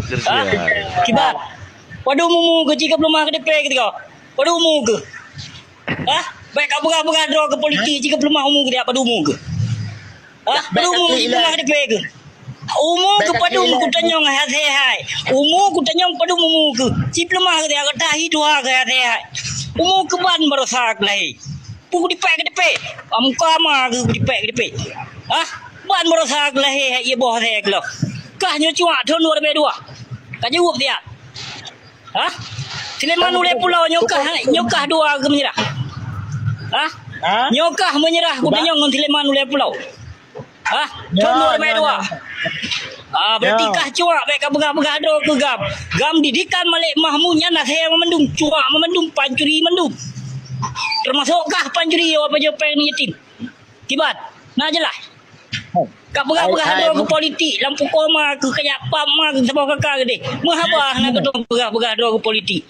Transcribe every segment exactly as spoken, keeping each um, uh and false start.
Ha? Kiban. Padum umu keuh, ci ka peuleumah keu D P keu tiga. Padum umu keuh. Ha? Bèk ka peugah-peugah droe keu politik, ci ka peuleumah umu keu tiga, padum umu keuh. Ha? Padum umu keuh, ci peuleumah keu D P keuh. Umu keuh padum kutanyong hai asèe hai. Umu kutanyong padum umu keuh. Ci peuleumah keu tiga, ka tahi tuha keuh hai asèe hai. Umu keuh ban baroesa keuh lahé. Peue kudipèk keu D P? Muka ma keuh kudipèk keu D P. Hah? Ban baroesa keuh lahé hai ié boh asèe keuh lom. Kah nyoe cuak thôn dua ribèe dua. Ka jaweueb siat. Hah? Sulaiman Ulèe Pulo nyoe kah, nyoe kah dua keuh meunyeurah. Hah? Nyoe kah meunyeurah kutanyong ngon Sulaiman Ulèe Pulo. Hah? Thôn dua ribèe dua. Ah, berarti kah cuak bèk ka peugah-peugah droe keu GAM. GAM didikan Malik Mahmud nyan asèe mandum, cuak mandum, pancuri mandum. Termasuk kah pancuri, oh, pajoh pèng yatim. Kiban, na jeulaih. Ka peugah-peugah droe keu politik, lam pukoe ma keuh, kajak pap ma keuh, saboh kaka keudéh. Meuhaba na keudong peugah-peugah droe keu politik.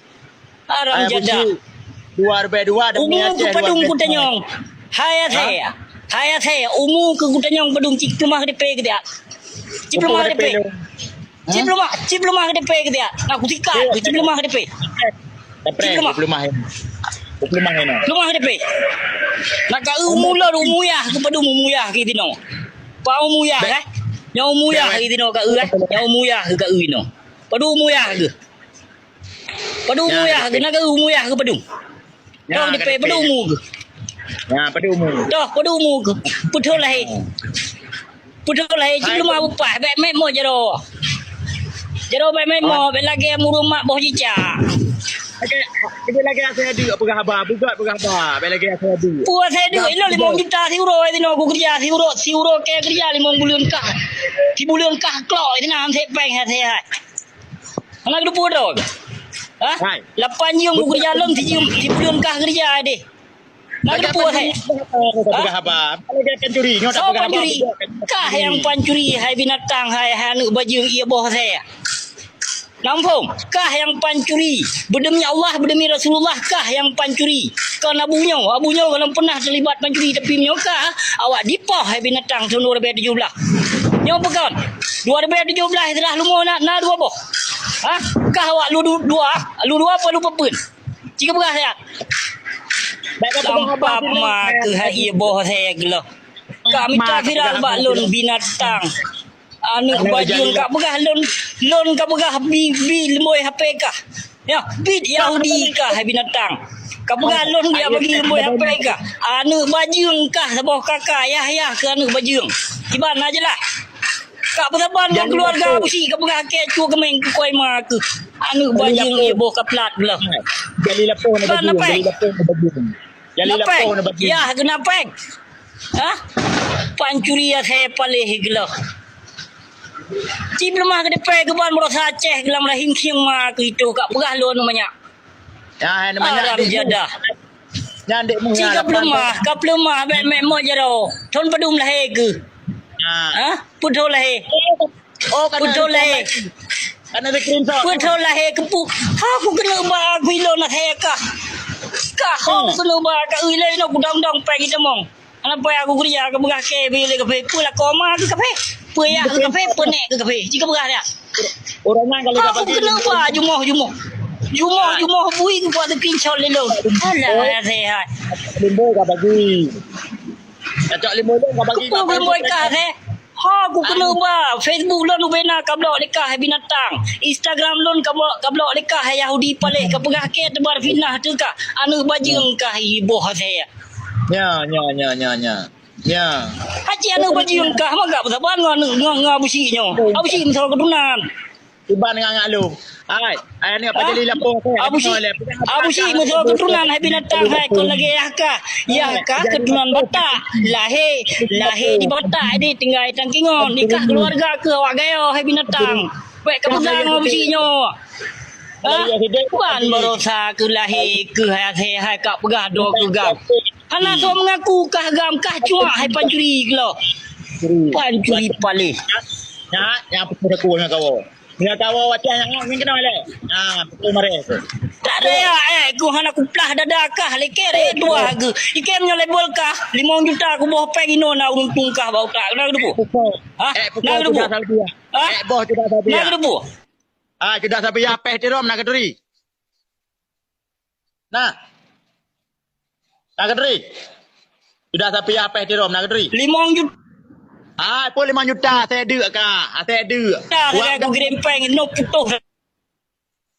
Haram jadah. Dua ribèe dua dah. Umu keuh padum kutanyong. Hai asèe. Hai asèe, umu keuh kutanyong padum, ci peuleumah keu D P keu tiga. Ci peuleumah keu D P. Ci peuleumah, ci peuleumah keu D P keu tiga. Nak kutika, ci peuleumah keu D P. Ci peuleumah. Peuleumah. Peuleumah. Peuleumah keu D P. Nak ka umu lôn, umu yah keuh padum, umu yah keuh tinoe. Pa umu yah, eh? Nyoe umu yah keuh tinoe ka eu, eh? Nyoe umu yah keuh ka eu tinoe. Padum umu yah keuh. Padum umu yah keuh, na keuh umu yah keuh padum. Toh D P, padum umu keuh. Ya, padum umu. Toh, padum umu keuh. Peuthôn lahé. Peuthôn lahé, ci peuleumah bupah, bèk meu'en mo jaroe. Jaroe bèk meu'en mo, bèk lagèe mureueng mak boh cicak. Lagèe, lagèe asèe deuk peugah haba, beugot peugah haba, bèk lagèe asèe deuk. Peue asèe deuk, ilôn limong juta siuroe, tinoe kukeureuja siuroe, siuroe keu keureuja limong buleuen kah. Sibuleuen kah klok, tinoe han sép pèng, han sép hai. Hana geuteupeue droe. Hah? Lapan jeuem kukeureuja lôn, sijeuem, sibuleuen kah keureuja deh. Na geuteupeue hai. Peugah haba. Lagèe pancuri, nyoe dak peugah haba. Soe pancuri? Kah nyang pancuri, hai binatang, hai, hai aneuk bajeueng ié boh asèe. Namphong, kah nyang pancuri. Beudemi Allah, beudemi Rasulullah, kah nyang pancuri. Kon Abu nyoe, Abu nyoe golom peunah teulibat pancuri, tapi meunyoe kah, awak dipoh hai binatang thôn dua ribèe tujoh blah. Nyoe peue kon? Dua ribèe tujoh blah seurah leumo na, na dua boh. Hah? Kah awak lu du-, dua, lu dua apa lu peue? Ci ka peugah siat. Lam pap ma keuh hai ié boh asèe keuh lom. Ka mita viral bak lôn binatang. Aneuk bajeueng ka peugah lôn, lôn ka peugah bi, bi leumoi H P kah. Ya, bit Yahudi kah hai binatang. Ka peugah lôn geujak bagi leumoi H P kah. Aneuk bajeueng kah saboh kaka, yah, yah keuh aneuk bajeueng. Kiban na jeulaih. Ka peusaban ngon keuluwarga Abusyik ka peugah kèe cue keumieng keu kôi ma keuh. Aneuk bajeueng ié boh ka plat blah. Jali lapor na bajeueng, jali lapor na bajeueng. Jali lapor na bajeueng. Yah keuh na pèng. Hah? Pancuri asèe paléh geuloh. Ci peuleumah keu D P keuban baroesa Aceh keuh lam rahim khieng ma keuh itu ka peugah lôn manyak. Haram jadah. Ci ka peuleumah, ka peuleumah bèk meu'en mo jaroe. Thôn padum lahé keuh. Hah? Peuthôn lahé. Oh, ka na peuthôn lahé. Ka na screenshot. Peuthôn lahé keupeue? Ha, kukeuneuk ba, kuilôn asèe kah. Kah, ha, kukeuneuk ba, ka eu lé inoe kudong-dong pèng itamong. Hana payah kukeureuja, ka peugah kèe bile kafé. Peue lakoe ma keu kafé? Peue yah keu kafé? Peue nèk keu kafé? Ci ka peugah dak. Ureueng nyan ka lheueh ka bagi. Kukeuneuk ba jumoh-jumoh. Jumoh-jumoh bui kubuat screenshot lé lôn. Alah, asèe hai. Limbo ka bagi. Kacok limbo lôn ka bagi. Keupeue limbo kah, eh? Ha, kukeuneuk ba. Facebook lôn ubena ka blok lé kah, hai binatang. Instagram lôn ka blok, ka blok lé kah, hai Yahudi paléh. Ka peugah kèe teubar fitnah teuh kah. Aneuk bajeueng kah, ié boh asèe. Nya, nya, nya, nya, nya. Nya. Aci aneuk bajeueng kah, maka peusaban ngon, ngon, ngon Abusyik nyoe. Abusyik meusaboh keuturonan. Iban ngon aneuk lôn. Hai, hai aneuk apa jadi lapor saya? Abusyik, Abusyik meusaboh keuturonan, hai binatang, hai kon lagèe yah kah. Yah kah keuturonan Batak. Lahé, lahé di Batak, di tinggai Tangkingon. Nikah keuluwarga keuh awak Gayo, hai binatang. Bèk ka peugah ngon Abusyik nyoe. Ha? Ban baroesa keuh lahé keuh hai, hai, hai ka peugah droe keuh GAM. Hana soe meungaku kah GAM, kah cuak hai pancuri keuloh. Pancuri paléh. Nyak, nyak peucue aku ngon kawoe. Ngon kawoe watèe nyak ngon keunoe lé. Ah, beutôi mareh tu. Tak ada ya, eh, ku hana kuplah dada kah, lé kèe dua geuh. Ikèe nyoe label kah, limong juta kuboh pèng inoe na untung kah bak utak. Na geuteupeue? Ha? Na geuteupeue? Ha? Na geuteupeue? Ah, sudah sapi apeh tirom nak keduri. Nah. Nak keduri. Sudah sapi apeh tirom nak keduri. Limong juta. Ah, pun lima juta saya dek ka. Ah, saya dek. Dah, dah aku kirim peng, no putus.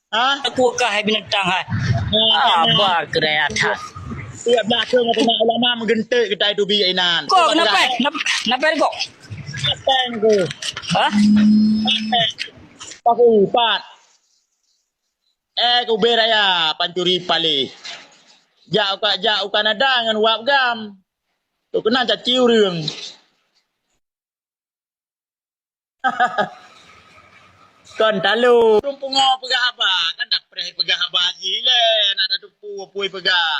Ha? Aku kah hai binatang hai. Haba keureutah. Tiep lakeueng teuma ulama meugeunteuk kita itu bi inan. Kok kenapa? Kenapa, kenapa kok? Apa yang ku? Ha? Apa? Paku, pat. Eh, kubé raya, pancuri palih. Jak u ka-, jak u Kanada ngon wab gam. Tu keunan caci ureueng. Kon talo. Ureueng pungo peugah haba, kan dak preh peugah haba jih lé, nak da teupeu apui peugah.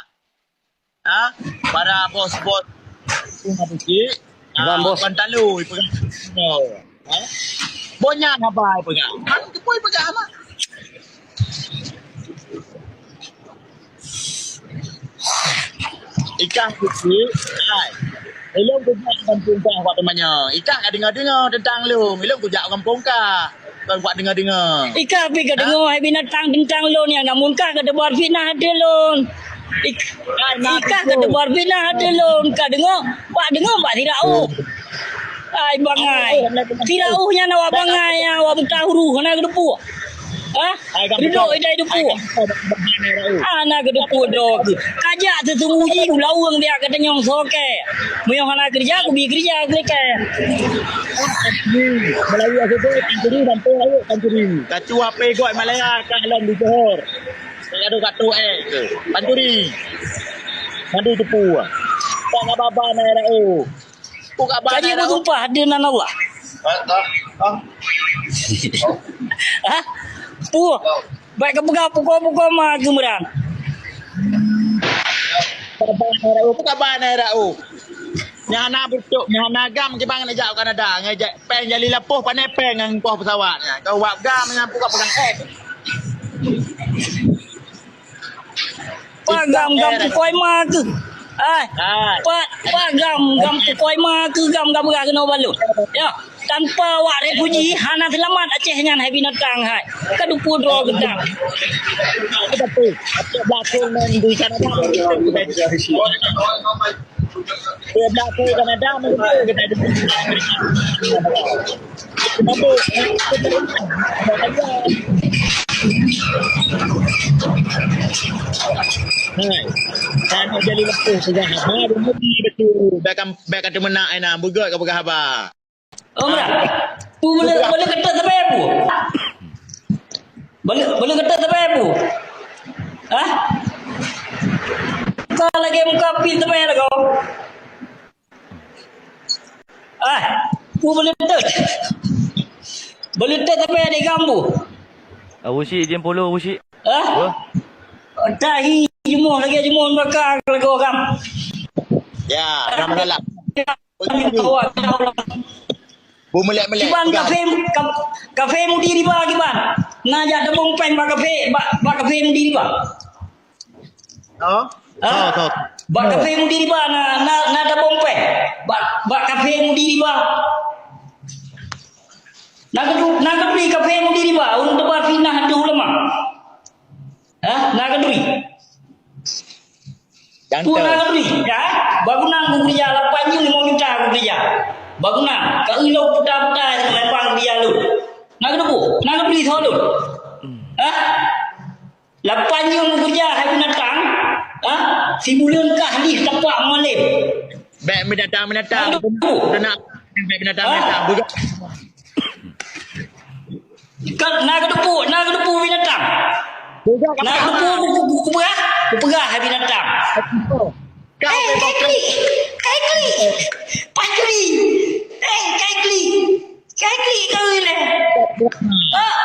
Ha? Para bos-bos pungo putih. Ha, Bang Bos. Kon talo peugah. Ha? Boh nyan haba peugah. Kan teupeu peugah mah. Ikah keuci, hai. Ilôn kujak gampông kah waktu manyang. Ikah ka deungoe-deungoe teuntang lôn. Ilôn kujak gampông kah. Kon buat deungoe-deungoe. Ikah pih ka deungoe hai binatang teuntang lôn nyang gampông kah ka teubar fitnah ateueh lôn. Ik-, hai, ikah ka teubar fitnah ateueh lôn. Ka deungoe, bak deungoe bak sirah. Hai bangai. Sirah nyan awak bangai, awak buta huruf, hana geuteupeue. Hah? Ridho idai dupu. Ana geuteupeue droe keuh. Kajak teuteumu jih u laweueng biak katanyong soke. Meunyoe hana keureuja, kubi keureuja keu leukai. Melayu aseudeh, pancuri dan teuh ayuk pancuri. Kacua pegok Malaya ka lom di Johor. Ka gadoh ka trok eh. Pancuri. Madu teupue. Tak ngaba-ba na raoh. Buka bana. Ka jeuet meusumpah di nan Allah. Ha? Ha? Ha? Puh. Baik ka peugah pukul-pukul ma geumeuran. Buka bana rau, buka bana rau. Nyang hana beutôi, nyang hana gam kiban ngejak u Kanada, ngejak peng jali lapoh pané peng ngon poh pesawat. Kau wab gam nyang buka pegang eh. Pak gam, gam pukoi ma keuh. Hai. Hai. Pak, pak gam, gam pukoi ma keuh, gam, gam beurah keunoe balon. Ya, tanpa awak refuji hana seulamat Aceh nyan hai binatang hai. Ka dupu droe geudang. Betul. Betul belakang nan di Kanada. Dua belas tu kan ada, mungkin kita ada. Hai. Kan jadi lepuh peugah haba, dia mesti betul. Bèk kan, bèk kan teumeunak ai na, beugöt ka peugah haba. Oh, meunan. Pu boleh, boleh kata sampai apa? Boleh, boleh kata sampai apa? Hah? Buka lagi muka pin sampai lagu. Ah, pu boleh teuh. Boleh teuh tapi ada gambu. Ah, Wusyik, jeuem polo, Wusyik. Ah? Apa? Tahi jemuh lagi jemuh bakar lagi orang. Ya, nama dalam. Bu melek-melek. Kiban kafe, ka-, kafe mudi riba kiban. Ngajak tabong peng bak kafe, bak, bak kafe mudi riba. Oh? Ha? Tahu, tahu. Bak kafe mudi riba na, na, na tabong peng. Bak, bak kafe mudi riba. Na keudroe, na keudroe kafe mudi riba, ureueng teuba fitnah ateueh ulama. Ha? Na keudroe. Peue na keudroe, ya? Bangunan kukeurija lapan jeuem limong juta kukeurija. Bangunan, ka ilong puta-puta nyang lempang keurija lôn. Na keudroe, na keudroe soe lôn. Ha? Lapan jeuem kukeurija hai binatang, ha? Sibuleuen kah lheuh tapak mualem. Bèk binatang-binatang. Aduh. Bèk binatang-binatang. Bukan. Ka, na keudroe, na keudroe binatang. Na keudroe ku, ku, ku peugah, ku peugah hai binatang. Eh, kai klik, kai klik. Pancuri. Eh, kai klik. Kai klik kau ni. Ah.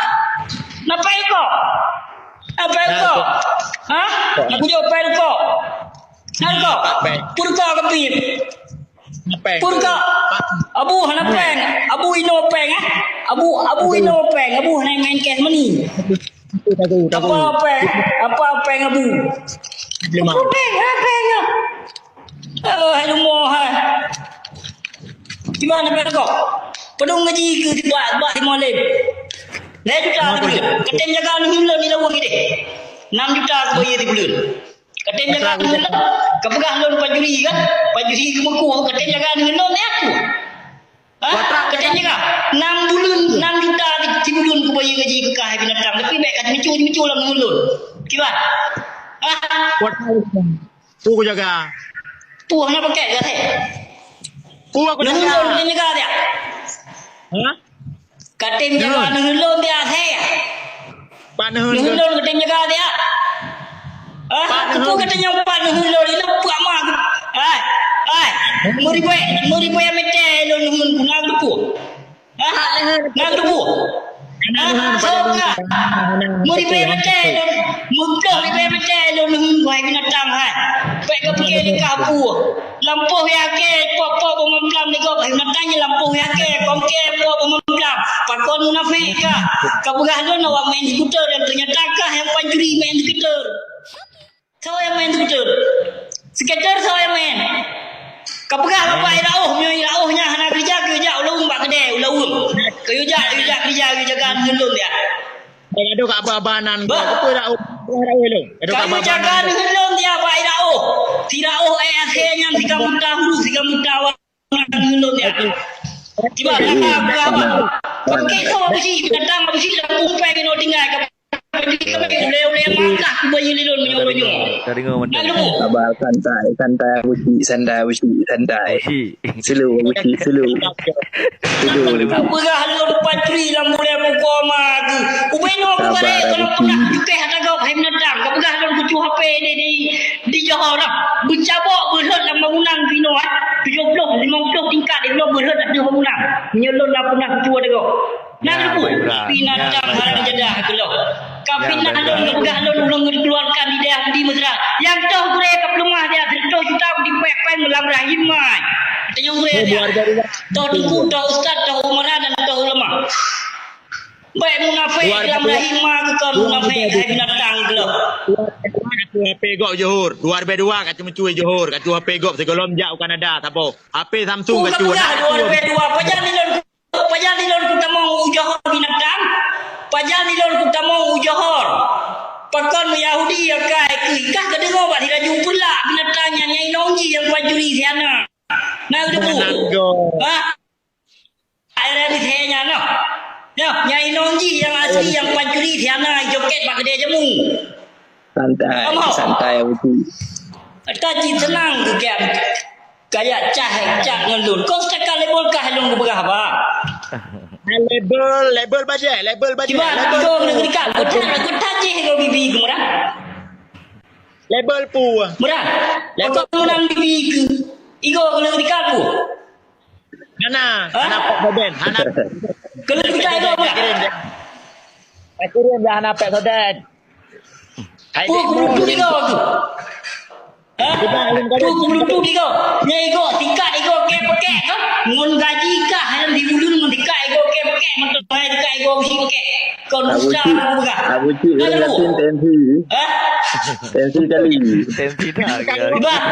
Napa iko? Napa iko? Ha? Aku jawab apa iko? Napa iko? Purka kepit. Purka. Abu hana peng. Abu ino peng, eh. Abu, Abu ino peng. Abu hana main cash money. Apa peng? Apa peng Abu? Apa peng? Apa peng? Oh, hai rumoh hai. Di mana peng kau? Pedung ngaji ke di bak, bak di Mualem? Lhèe juta sibuleuen. Katem jaga aneuk lôn di laweueng idéh. Enam juta sibayeue sibuleuen. Katem jaga aneuk lôn. Kapeugah lôn pancuri kan? Pancuri keumeuku, katem jaga aneuk lôn, eh, aku. Hah? Katem jaga. Enam buleuen, enam juta sibuleuen kubayeue gaji keu kah binatang. Tapi bèk ka meucue-meucue lam aneuk lôn. Kiban? Hah? Peue kujaga? Peue hana pakai ka lhèe. Peue kujaga? Neuheun lôn katem jaga dia. Hah? Katem jaga neuheun lôn dia lhèe. Pat neuheun lôn katem jaga dia. Hah? Pat neuheun. Peue katem jaga pat neuheun lôn, inoe peue ma. Hai, hai. Meuribèe, meuribèe mètè lôn neuheun peue na geupeu. Hah? Ngon tuboh. Hah? Soe ka? Meuribèe mètè lôn, meuploh ribèe mètè lôn neuheun, wahai binatang hai. Bèk ka pike lé kah peue. Lampôh wahé akée, po-po beumamplam lé gob, wahai binatang nyan lampôh wahé akée, kongke po beumamplam. Pakon munafék kah? Kapeugah lôn awak main skuter, nyang teunyata kah nyang pancuri main skuter. Soe nyang main skuter? Skater soe nyang main? Kapeugah bapak Iraoh, meunyoe Iraoh nyan hana keureuja, kayue jak u laweueng bak keudè, u laweueng. Kayue jak, kayue jak keureuja, kayue jaga aneuk lôn dia. Aduh, ka abah-abah nan. Bah. Apa Iraoh? Apa Iraoh lôn? Aduh, ka abah-abah nan. Kayue jaga aneuk lôn dia, Pak Iraoh. Si Iraoh, eh, akhé nyan, si kamuta hulu, si kamuta wa-, Kiban, kiban, kiban. Pakai soe Abusyik, binatang Abusyik lam kumpai keunoe tinggai. Ulèe-ulèe malah kubayeue lé lôn meunyoe-meunyoe. Ka deungoe mantap. Nak deungoe? Sabar, santai, santai, Abusyik, santai, Abusyik, santai. Abusyik. Slow, Abusyik, slow. Slow, Abusyik. Peugah lôn pancuri lam bulèe muka ma geuh. Ubé nyoe kubarek, kalau peugah kucukéh ata gob hai binatang. Kapeugah lôn kucue H P di, di, di Johor lah. Beucabok beulhot lam bangunan binoe, eh. Tujoh ploh, limong ploh tingkat di bloe beulhot ateueh bangunan. Meunyoe lôn na peunah kucue deungoe. Nah, ya, itu. Baik, Bra. Binatang haram jadah keulôh. Ka fitnah lôn, peugah lôn, ulôn keuluarkan di dayah di Mesra. Nyang toh gurèe ka peuleumah dia, seratus juta dipèk-pèk lam rahim mai. Tanyong gurèe dia. Toh teungku, toh ustaz, toh umara dan toh ulama. Bèk munafék lam rahim ma keu kau, munafék, hai binatang keulôh. Dua bèe dua, kacue H P gob Johor. Dua bèe dua, kacue meucue Johor. Kacue H P gob sigohlom jak u Kanada, saboh. H P Samsung kacue. Peugah dua bèe dua, pajan lé lôn, pajan lé lôn kutamong u Johor binatang. Pajan lé lôn kutamong u Johor. Pakon Yahudi ya kai keu kah kadeungoe bak di laju peulak binatang nyan, nyai nong jih nyang pancuri si hana. Nah, udah bu. Hah? Ai rèn lhèe nyan noh. Nyoh, nyang inong jih nyang asli nyang pancuri si hana joket bak keudè jamu. Santai, santai, Abusyik. Ata cit seunang keu kiam. Kayak cah, cah ngon lôn. Kau setakat label kah lôn geupeugah ba? Label, label bajèe, label bajèe. Kiban, label kau kena ketika. Kau tak, kau tak cih kau bibi kau murah. Label pu. Murah. Label kau menang bibi ke. Igo kena ketika pu. Hana, hana pèk soden, hana. Keuneuk peucaya dong, Bang. Kirim dah. Kirim dah hana pèk soden. Hai, pue keubeuleutut igo tu. Ha? Pue keubeuleutut igo. Nyan igo, tikat igo kèe pakèk tu. Ngon gaji kah, nyan di buleuen ngon tikat igo kèe pakèk, mantong hai tikat igo beusi pakèk. Kau dusta aku peugah. Abusyik, Abusyik, yakin tensi. Ha? Tensi kali. Tensi dah. Bang.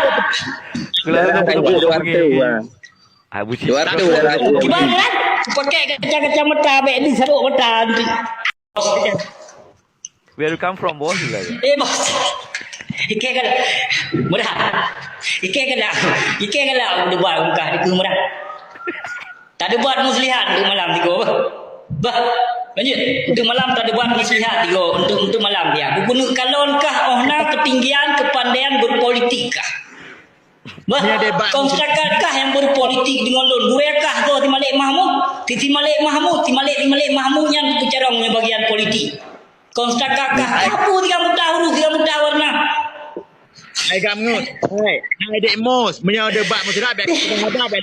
Keulai dah. Abusyik. Dua ratus, dua ratus. Kiban kan? Pakai kaca-kaca mata, bèk di sabuk mata nanti. Where you come from, boss? Eh, bos. Ike kan. Murah. Ike kan. Ike kan. Udah buat muka di murah. Tak ada buat muslihat untuk malam tiga. Bah. Bah. Lanjut. Untuk malam tak ada buat muslihat tiga. Untuk, untuk malam dia. Gubernur kalon kah, oh na ketinggian kepandaian berpolitik kah? Bah, kong setakat kah nyang berpolitik deungon lôn? Gurèe kah goh si Malek Mahmud? Si, si Malek Mahmud, si Malek, si Malek Mahmud nyan peucarông ngon bagian politik. Kong setakat kah? Kah peue tiga muta huruf, tiga muta warna? Hai Gamngut. Hai, hai Dek Mus, meunyoe debat musra bèk haba bèk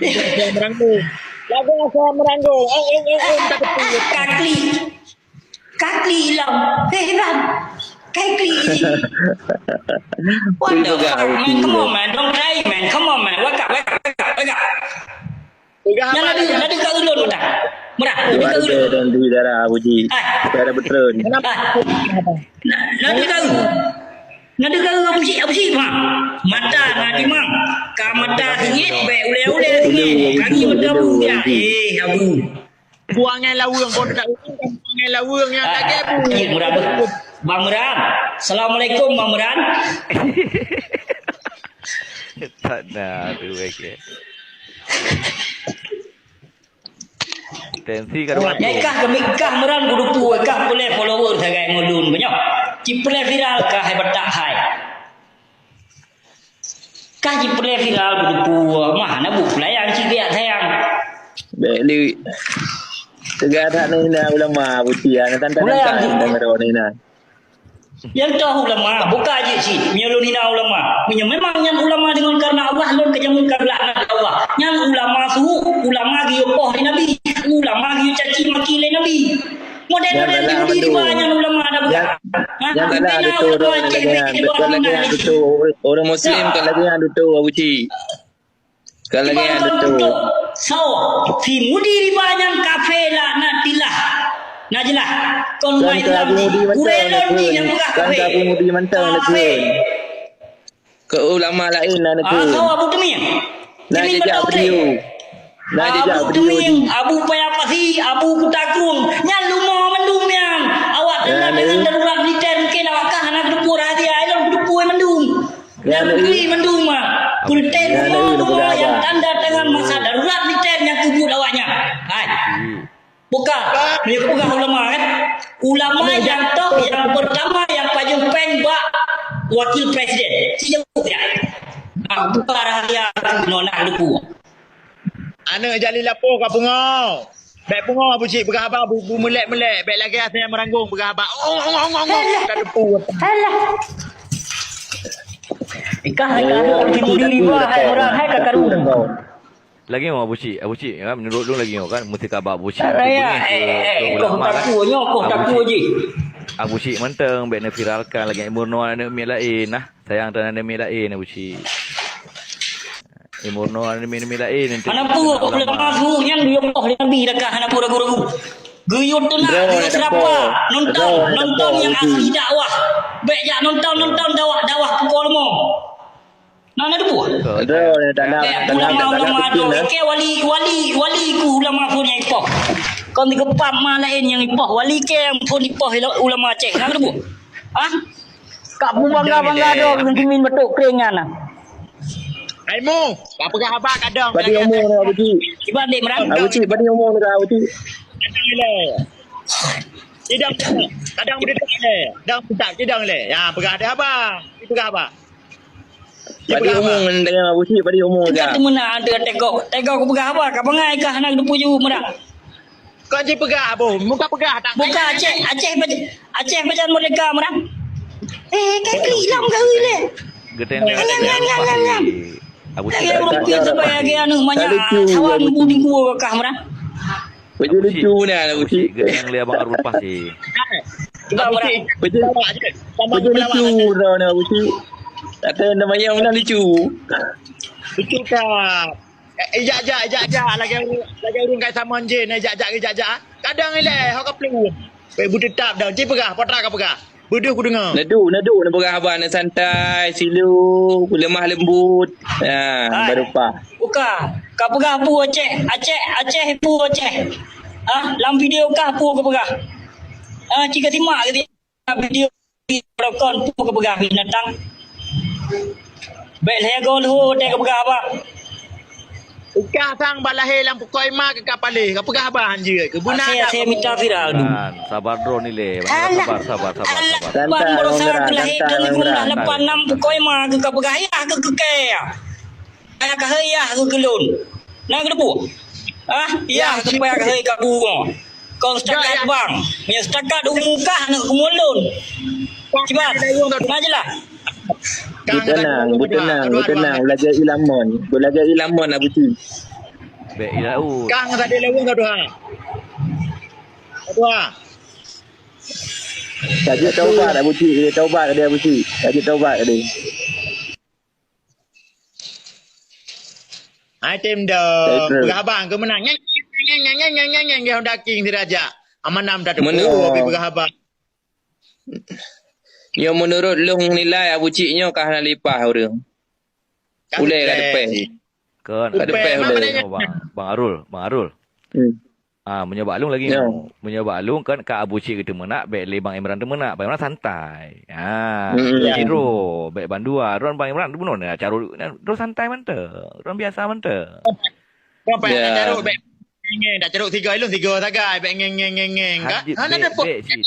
meranggung. Lagu saya meranggung. Oh, oh, oh, oh, tak betul. Kakli. Kakli ilong. Hei, Iban. Kakli ini. What the fuck, man? Come on, man. Don't try, man. Come on, man. Wake up, wake up, wake up, wake up. Nyan laju, laju ka ulôn, Muda. Muda, laju ka ulôn. Dua ribu dua puluh darah, Abuji. Hai. Darah betul. Hai. Na-, laju ka ulôn. Laju ka ulôn, Abuji, Abuji, ha. Mata na dimang. Ka mata singit, bèk ulèe-ulèe singit. Kaki mata buya. Eh, Abu. Buang ngai laweueng, bodoh tak ulôn. Ngon laweueng nyang lagèe bu. Cik Muran. Bang Muran. Assalamualaikum, Bang Muran. Tak na tu, okey. Tensi ka dua. Nyai kah kami kah Muran kudupu, kah peureulèe follower sagai ngon lôn banyak. Ci peureulèe viral kah hai batak hai. Kah ci peureulèe viral kudupu, mah na bu pelayan ci biak sayang. Bèk li. Teuga that na ulama buti, na tantang-tantang na. Nyang toh ulama, buka jih cit. Meunyoe lôn hina ulama. Meunyoe memang nyan ulama deungon kareuna Allah, lôn ka jamin ka geulaknat Allah. Nyan ulama su, ulama geuyue poh lé Nabi, ulama geuyue caci maki lé Nabi. Model-model Yahudi riba nyan ulama dah buka. Ha? Nyang salah ada tu ulama Aceh lagi nyan. Lagi nyan tu orang muslim kan lagi nyan tu Abu Cik. Kan lagi nyan tu. So, si Mudi riba nyan kafé laknatillah. Nah jelas. Kon umat Islam. Kurelon ni yang peugah kafé. Kan Abu Mudi mantong lagi. Keu ulama laén na neukheun. Ah, Abu Teumim. Na jejak video. Na jejak video. Abu Teumim, Abu Paya Pasi, Abu Kuta Krueng. Nyan leumo mandum nyan. Awak tanda tangan darurat militer mungkin awak kah hana geuteupeue rahasia, ilong geuteupeue mandum. Nyan negeri mandum ah. Kulten leumo leumo nyang tanda tangan masa darurat militer nyang keubuet awak nyan. Hai. Bukan, meunyoe geupeugah ulama kan? Ulama nyang top, nyang pertama, nyang pajoh péng bak wakil presiden. Sijeuh ya. Ah, bukan rahasia nona lupu. Aneuk Jalil Lapoh ka pungo. Bèk pungo Abu Cik peugah haba bu, bu meulek-meulek. Bèk lagèe asai meuranggung peugah haba. Ong, ong, ong, ong, ong. Alah. Ka depu. Alah. Ikah hai ka duduk di diri dua hai orang hai ka karu. Lagi nyoe Abu Cik, Abu Cik kan, menurut lôn lagi nyoe kan, mesti ka bak Abu Cik. Raya, eh, eh, eh, kau takut nyoe, kau takut je. Abu Cik manteng, bèk neuviralkan lagi meurunoe aneuk miet laén nah. Sayang tan aneuk miet laén Abu Cik. Eh, meurunoe aneuk miet laén nanti. Hana peue, ulama su nyang geuyue poh lé Nabi dah ka hana peue ragu-ragu. Geuyue teunak, geuyue seurapa, nonton, nonton nyang asli dakwah. Bèk jak nonton, nonton dakwah, dakwah pukul lima. Na, na teupeue? Betul, tak nak, tak nak, tak nak. Ulama-ulama tu, eh. Ke wali, wali, wali ku ulama pun nyang ipoh. Kon digeupam ma laén nyang ipoh, wali ke nyang pun ipoh ulama Aceh. Na teupeue? Ha? Kak pun bangga-bangga dong, ngon timin betok kering kan. Hai Mu, ka peugah haba kadang. Badi umur ni, Abu Cik. Kiban dek merang. Abu Cik, badi umur ni, Abu Cik. Kadang ilèe. Kidang, kadang beudedak ilèe. Kadang beudedak kidang ilèe. Ya, peugah deh haba. Peugah haba. Badi umur ngon dengan Abu Cik, badi umur ka. Ka teumeunak ada tegok. Tegok kupeugah haba, ka bangai kah hana geuteupeue ju meurak. Kon jipeugah, Abu. Muka peugah tak. Buka Aceh, Aceh bajan, Aceh bajan merdeka meurak. Eh, kan klik lam gawi le. Geutenda. Nyam, nyam, nyam, nyam, nyam. Abu Cik. Lagi ureueng pih sebagai aneuk manyak, kawan bu di gua kah meurak. Baju lucu ni, Abu Cik. Geutenda lé Abang Arul Pasi. Cuba meurak. Baju, baju lucu dah ni, Abu Cik. Kata nama yang mana lucu. Lucu tak? Eh, ijak-jak, ijak-jak. Lagi ureueng, lagi ureueng kai samon je, ijak-jak, ijak-jak. Kadang ilèe, hok kaplong. Weh, beuteutap dah. Cik peugah, potra ka peugah. Beudôh kudeungoe. Neudôk, neudôk, neupeugah haba, neusantai, silu, lemah lembut. Ha, baru pah. Buka. Ka peugah peue Aceh, Aceh, Aceh peue Aceh. Ha, lam video kah peue ka peugah. Ha, cit ka simak ke video rokon peue ka peugah binatang. Bèk lhèe goe leuhô watèe ka peugah haba. Ukah sang bak lahé lam pukoi ma keu ka paléh, ka peugah haba hanjeuet. Keu beuna asai, asai mita viral du. Sabar droe nilai. Alah. Sabar, sabar, sabar, sabar. Alah, ban berusaha keu lahé dan lima lapan enam pukoi ma keu ka peugah yah keu keu kèe. Ayah ka heueh yah keu keu lôn. Na keu debu. Ah, yah supaya ka heueh ka bu. Kon setakat bang. Nyang setakat umu kah aneuk umu lôn. Kiban. Na jeulaih. Beuteunang, beuteunang, beuteunang. Beulagèe ilamon. Beulagèe ilamon, Abu Cik. Bèk ilau. Kang tadi lewat ka tuha. Tuha. Tajak taubat, Abu Cik. Dia taubat dia, Abu Cik. Tajak taubat dia. Hai tim do. Peugah abang keu meunang. Nyeng nyeng nyeng nyeng nyeng nyeng nyeng Honda King si raja. Amanam dah tu. Menurut. Tapi peugah abang. Nyoe menurut lôn nilai Abu Cik nyoe ka hana lipah ureueng. Ulèe ka deupèh. Kon ka deupèh ulèe. Bang, Bang Arul, Bang Arul. Hmm. Ah, meunyoe bak lôn lagèe nyoe. Meunyoe bak lôn kan ka Abu Syik geuteumenak, bèk lé Bang Imran teumenak. Bang Imran santai. Ah, hmm, ya. Hero, bèk bandua. Ron Bang Imran bunoe na carô, ron santai mantong. Ron biasa mantong. Ron payah carô, bèk ngeng, dak carô tiga ilôn tiga sagai, bèk ngeng, ngeng, ngeng, ngeng. Hana bèk, bèk, cit.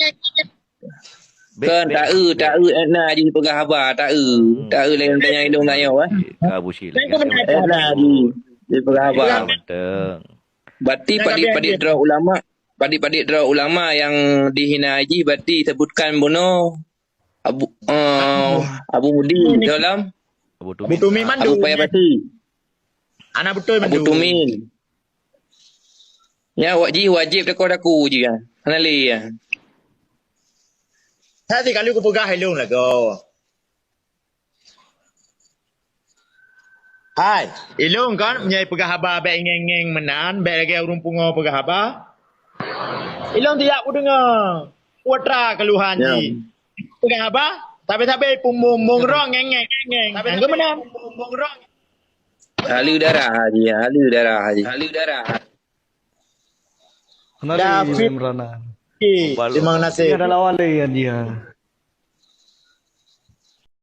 Kan tak eu, tak eu Edna jih peugah haba, tak eu. Hmm. Tak eu lain tanyong ilôn ngon nyoe, eh. Ka Abu Syik lagèe nyoe. Edna jih peugah haba. Mantong. Berarti padik-padik droe ulama, padik-padik droe ulama nyang dihina jih berarti sebutkan bunoe Abu, eh, Abu Mudi dalam Abu Tumin. Abu Tumin mandum. Abu Paya Pati. Anak beutôi mandum. Abu Tumin. Nyan awak jih wajéb teuka daku jih kan. Hana lé ya. Hai, ilôn kan meunyoe peugah haba bèk ngeng-ngeng meunan, bèk lagèe ureueng pungo peugah haba. Ilôn siap kudeungoe. Putra keluhan jih. Peugah haba, sabe-sabe peumbong-bong rong ngeng-ngeng, ngeng-ngeng. Sabe-sabe meunan. Haleue darah jih, haleue darah jih. Haleue darah. Hana lé Imran. Terima kasih. Ada lawan lé ya dia.